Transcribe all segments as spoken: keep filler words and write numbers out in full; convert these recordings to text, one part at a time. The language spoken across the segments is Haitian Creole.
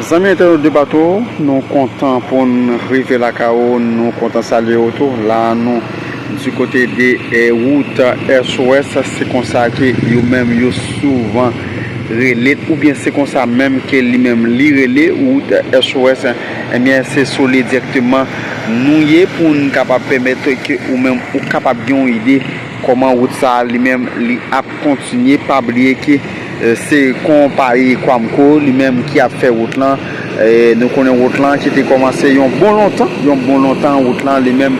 Zanmi entènot de Patou, nou kontan pou n rive lakay ou, nou kontan salye ou tou. La nou di kote de eh, wout S O S, se konsa ke yo menm yo souvan rele, oubyen se konsa menm ke li menm li rele, wout S O S. Ebyen, se sou li dirèkteman nou ye pou n kapab pèmèt ke ou menm ou kapab gen yon ide kòman wout sa a li menm li ap kontinye. Pa bliye ke eh, se konpayi Quamco li menm ki ap fè wout lan. Eh, nou konnen wout lan ki te kòmanse yon bon lontan, yon bon lontan wout lan li menm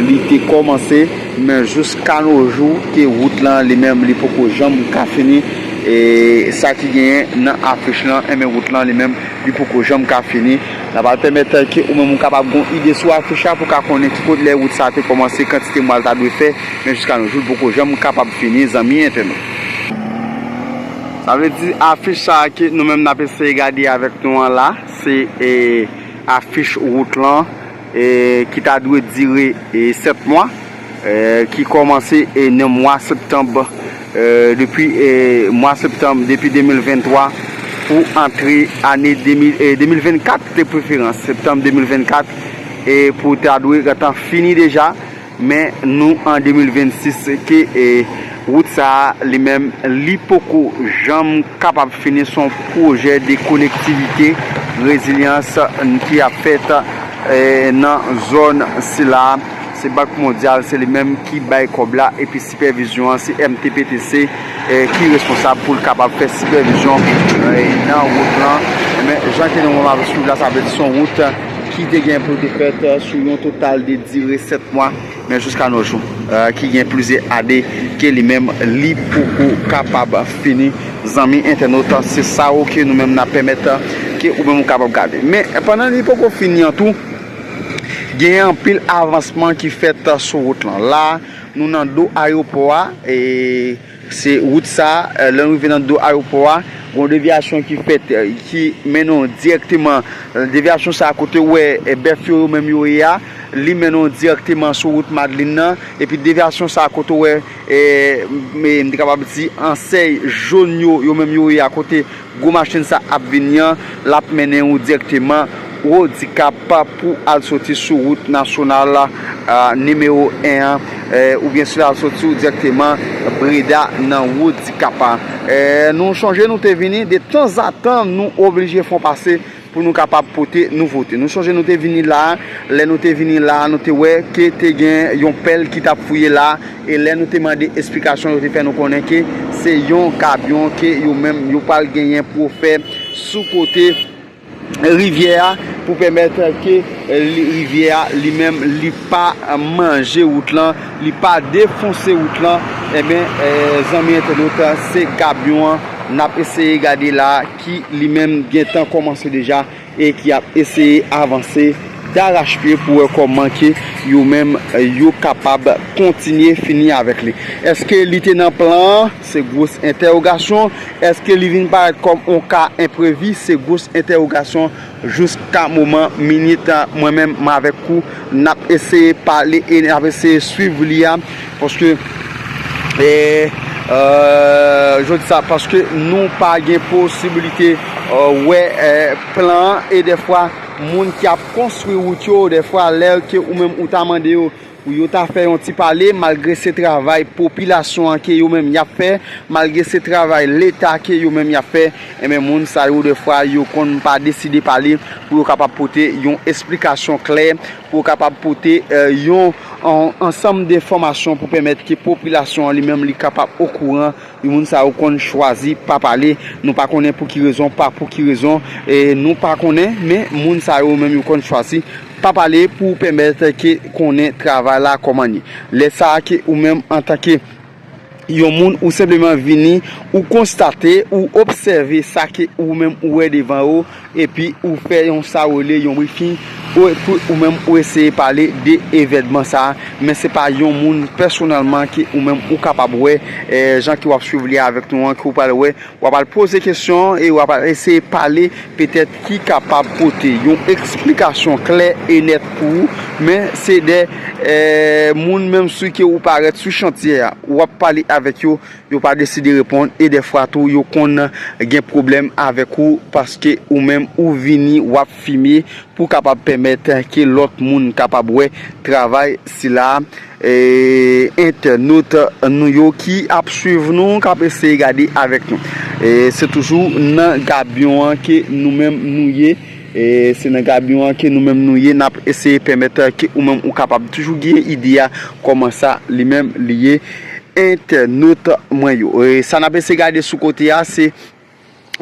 li te kòmanse, men jiska no jou ke wout lan li menm li poko janm ka fini. E sa ki genyen nan afich lan, enben wout lan li menm li poko janm ka fini. N ap al pèmèt ke ou menm ou kapab gon ide sou afich la pou ka konnen ki kote lè wout sa a te kòmanse, kantite mwa l ta dwe fè, men jiska no jou l poko janm kapab fini, zanmi entènot. Sa vle di afich sa a ke nou menm n ap eseye gade avèk nou an la, se eh, afich wout lan eh, ki ta dwe dire eh, sèt mwa, eh, ki kòmanse eh, nan mwa septanm, eh, depi eh, mwa septanm, depi de mil venntwa pou antre ane de mil, eh, de mil vennkat de preferans, septanm de mil vennkat, e pou ta dwe gentan fini deja, men nou an de mil vennsis ke eh, wout sa a li menm li poko janm kapab fini. Se yon pwojè de konektivite, rezilyans ki ap fèt eh, nan zòn sila. Se Bank Mondyal, se li menm ki bay kòb la, epi sipèvizyon an, se M T P T C eh, ki responsab pou l kapab fè sipèvizyon eh, nan wout lan. Men jan ke nou menm ap swiv la, sa vle di se yon wout ki te gen pou te fèt eh, sou yon total de dire sèt mwa, men jiska no jou, eh, ki gen plizyè ane ke li menm li poko kapab fini. Zanmi entènot, se sa yo ke nou menm n ap pèmèt eh, ke ou menm ou kapab gade. Men pandan li poko fini an tou, genyen anpil avansman ki fèt eh, sou wout lan. La, nou nan do ayewopò a, e se wout sa a, eh, lè nou rive nan do ayewopò a, gon devyasyon ki fèt, eh, ki mennen w dirèkteman, eh, devyasyon sa a kote w wè eh, bèf yo, yo menm yo ye a, li mennen w dirèkteman sou wout Madlin nan, epi devyasyon sa a kote w wè, eh, m m te kapab di ansèy jòn yo, yo menm yo ye a kote gwo machin sa ap vini an, l ap mennen ou dirèkteman Wodikap pou al soti sou wout nasyonal ah, nimewo en an, eh, oubyen si l al soti ou dirèkteman Breda nan Wodikap. Eh, nou chonje nou te vini, de tanzantan nou oblije fè yon pase pou nou kapab pote nouvote. Nou chonje nou te vini la, lè nou te vini la, nou te wè ke te gen yon pèl ki t ap fouye la, e lè nou te mande esplikasyon, yo te fè nou konnen ke se yon kabyon ke yo menm yo pral genyen pou fè sou kote rivyè a, pou pèmèt ke eh, li- rivyè a li menm li pa manje wout lan, li pa defonse wout lan. Enben, eh, zanmi entènot, se kabyon an n ap eseye gade la, ki li menm gentan kòmanse deja e ki ap eseye avanse darachpye pou wè kòman ke yo menm eh, yo kapab kontinye fini avèk li. Èske li te nan plan an? Se gwos entèwogasyon. Èske li vin parèt kòm yon ka enprevi? Se gwos entèwogasyon. Jiska moman, minit, mwen menm, mwen avèk ou, n ap eseye pale e n ap eseye swiv li a, paske eh, eh, jodi sa, paske nou pa gen posibilite eh, wè eh, plan an, e dèfwa, moun ki ap konstwi wout yo, dèfwa, lè ke ou menm ou ta mande yo pou yo ta fè yon ti pale, malgre se travay popilasyon an ke yo menm y ap fè, malgre se travay Leta ke yo menm y ap fè, enben, moun sa yo, dèfwa, yo konn pa deside pale pou yo kapab pote yon esplikasyon klè, pou yo kapab pote eh, yon an- ansanm de enfòmasyon pou pèmèt ke popilasyon an li menm li kapab okouran. Moun sa yo konn chwazi pa pale. Nou pa konnen pou ki rezon, pa pou ki rezon, e nou pa konnen, men moun sa yo menm yo konn chwazi pa pale pou pèmèt ke konnen travay la kòman ye. Lè sa a ke ou menm antanke yon moun ou senpleman vini, ou konstate, ou obsève sa ke ou menm ou wè devan ou, epi ou fè yon sa yo rele yon briefing Ou, pou ou menm ou eseye pale de evènman sa a, men se pa yon moun pèsonèlman ke ou menm ou kapab wè, eh, jan ke w ap swiv li avèk nou an, ke w pral wè, w ap al poze kesyon e w ap al eseye pale, petèt ki kapab pote yon eksplikasyon klè e nèt pou ou, men se de, eh, moun menm si ke ou parèt sou chantye a, w ap pale avèk yo, yo pa deside reponn, e dèfwa tou yo konn gen pwoblèm avèk ou, paske ou menm ou vini, w ap fime pou kapab pèmèt ke lòt moun kapab wè travay sila, e entènot nou yo ki ap swiv nou, k ap eseye gade avèk nou. E se toujou nan gabyon an ke nou menm nou ye. E se nan gabyon an ke nou menm nou ye, n ap eseye pèmèt ke ou menm ou kapab toujou gen ide a, kòman sa li menm li ye, entènot mwen yo. E sa n ap eseye gade sou kote a, se,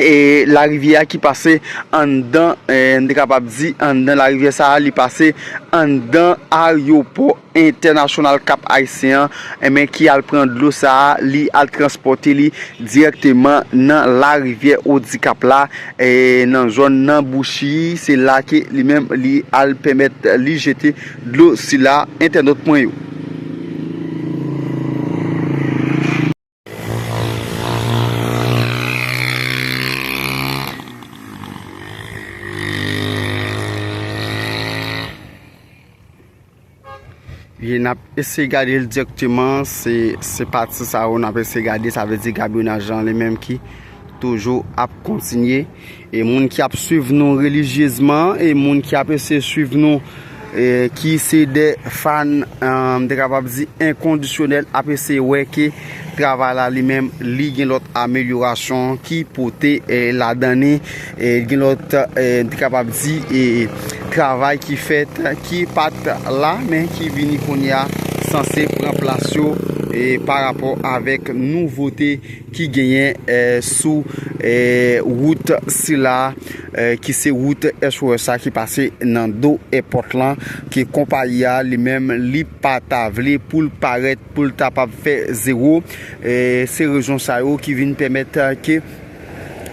e, larivyè a ki pase anndan, e, n te kapab di, anndan larivyè sa a, li pase anndan ayewopò entènasyonal Kap Ayisyen an, enben, ki al pran dlo sa a, li al transpòte li dirèkteman nan larivyè Odikap la, e, nan zòn nan Bouchi, se la ke li menm li al pèmèt li jete dlo sila, entènot mwen yo. Ye, n ap eseye gade l dirèkteman, se, se pati sa yo n ap eseye gade, sa vle di gabyonaj lan li menm ki toujou ap kontinye. E moun ki ap swiv nou relijyezman, e moun ki ap eseye swiv nou, e ki se de fan, e, m te kapab di enkondisyonèl, ap eseye wè ke travay la li menm, li gen lòt amelyorasyon ki pote, e, ladan li, e gen lòt, e, m te kapab di, e, travay ki fèt, ki pa t la, men ki vini kounye a, sanse pran plas yo, e, pa rapò avèk nouvote ki genyen, e, sou, e, wout sila, e, ki se wout S O S la ki pase nan do èpòt lan, ke konpayi a li menm li pa ta vle pou l parèt, pou l ta p ap fè zewo. E, se rezon sa yo ki vin pèmèt, e, ke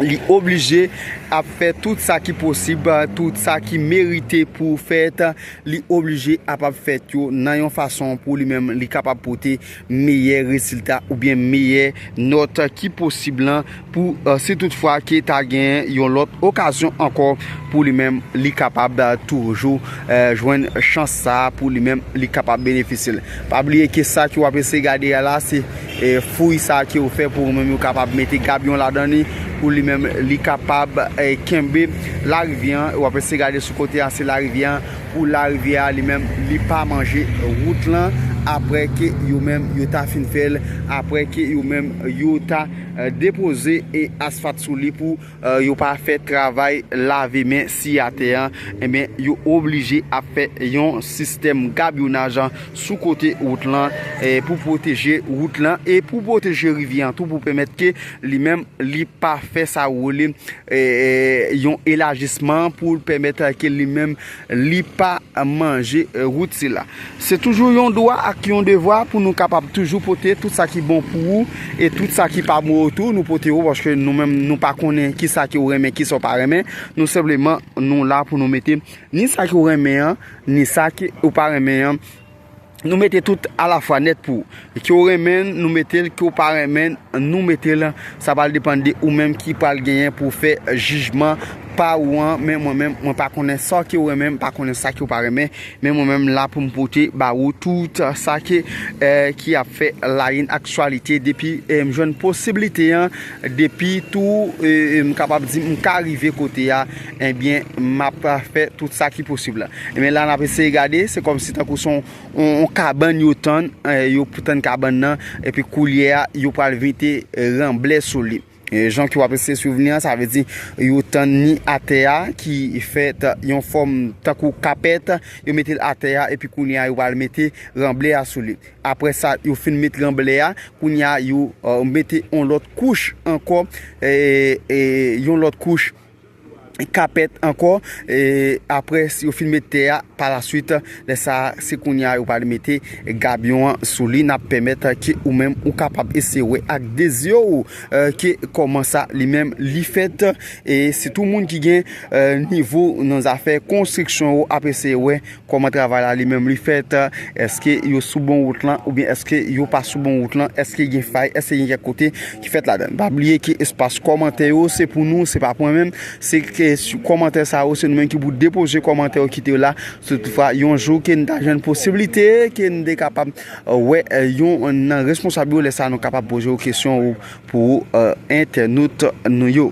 li oblije ap fè tout sa ki posib, tout sa ki merite pou fèt, li oblije ap ap fèt yo nan yon fason pou li menm li kapab pote meyè rezilta oubyen meyè nòt ki posib lan pou, e, si toutfwa ke ta gen yon lòt okazyon ankò pou li menm li kapab, e, toujou, e, jwenn chans sa a pou li menm li kapab benefisye l. Pa bliye ke sa ke w ap eseye gade a la, se, e, fouy sa ke w fè pou ou menm ou kapab mete gabyon ladan li, pou li menm li kapab, e, kenbe larivyè an. W ap eseye gade sou kote a, se larivyè an, pou larivyè a li menm li pa manje wout lan, apre ke yo menm yo ta fin fè l, apre ke yo menm yo ta, e, depoze, e, asfalt sou li pou, e, yo pa fè travay lave men si atè an, enben, yo oblije ap fè yon sistèm gabyonaj sou kote wout lan, e, pou pwoteje wout lan e pou pwoteje rivyè an tou, pou pèmèt ke li menm li pa fè sa yo rele, e, e, yon elajisman pou l pèmèt ke li menm li pa manje, e, wout sila. Se toujou yon dwa ak yon devwa pou nou kapab toujou pote tout sa ki bon pou ou e tout sa ki pa bon tou, nou pote yo, paske nou menm nou pa konnen ki sa ke w renmen, ki sa w pa renmen. Nou senpleman, nou la pou nou mete ni sa ke w renmen an, ni sa ke w pa renmen an. Nou mete tout alafwa nèt pou ou. Ke w renmen l, nou mete l, ke w pa renmen l, nou mete l. Sa pral depann de ou menm ki pral genyen pou w fè jijman pa ou an, men mwen menm, mwen pa konnen sa ke w renmen, m pa konnen sa ke w pa renmen, men mwen menm la pou m pote ba ou tout sa ke, e, ki ap fè layine aktyalite depi, e, m jwenn posiblite an, depi tou, e, e, m kapab di m ka rive kote a, ebyen, m ap fè tout sa ki posib la. Ebyen, la n ap eseye gade, se kòmsi tankou se yon, yon, yon kabann yo tann, e, yo tann kabann nan, epi koulye a, yo pral mete, e, ranblè sou li. E, jan ke w ap eseye swiv li an, sa vle di yo tann ni atè a ki fèt yon fòm tankou kapèt, yo mete l atè a, epi kounye a, yo pral mete ranblè a sou li. Apre sa, yo fin met ranblè a, kounye a, yo, e, mete yon lòt kouch ankò, e, e, yon lòt kouch kapèt ankò. E apre, si yo fin met tè a, pa la swit, lè sa a, se kounye a yo pral mete gabyon an sou li. N ap pèmèt ke ou menm ou kapab eseye wè ak de zye w, eh, ke kòman sa li menm li fèt. E sitou moun ki gen, eh, nivo nan zafè konstriksyon, yo ap eseye wè kòman travay la li menm li fèt, èske yo sou bon wout lan oubyen èske yo pa sou bon wout lan, èske gen fay, èske gen kèk kote ki fèt ladan. Pa bliye ke espas kòmantè yo se pou nou, se pa pou mwen menm, se ke sou kòmantè sa yo, se nou menm ki pou depoze kòmantè yo, kite yo la. Si toutfwa yon jou ke n ta jwenn posiblite ke n te kapab, eh, wè, eh, yon nan responsab yo, lè sa nou kapab poze yo kesyon pou, eh, entènot nou yo.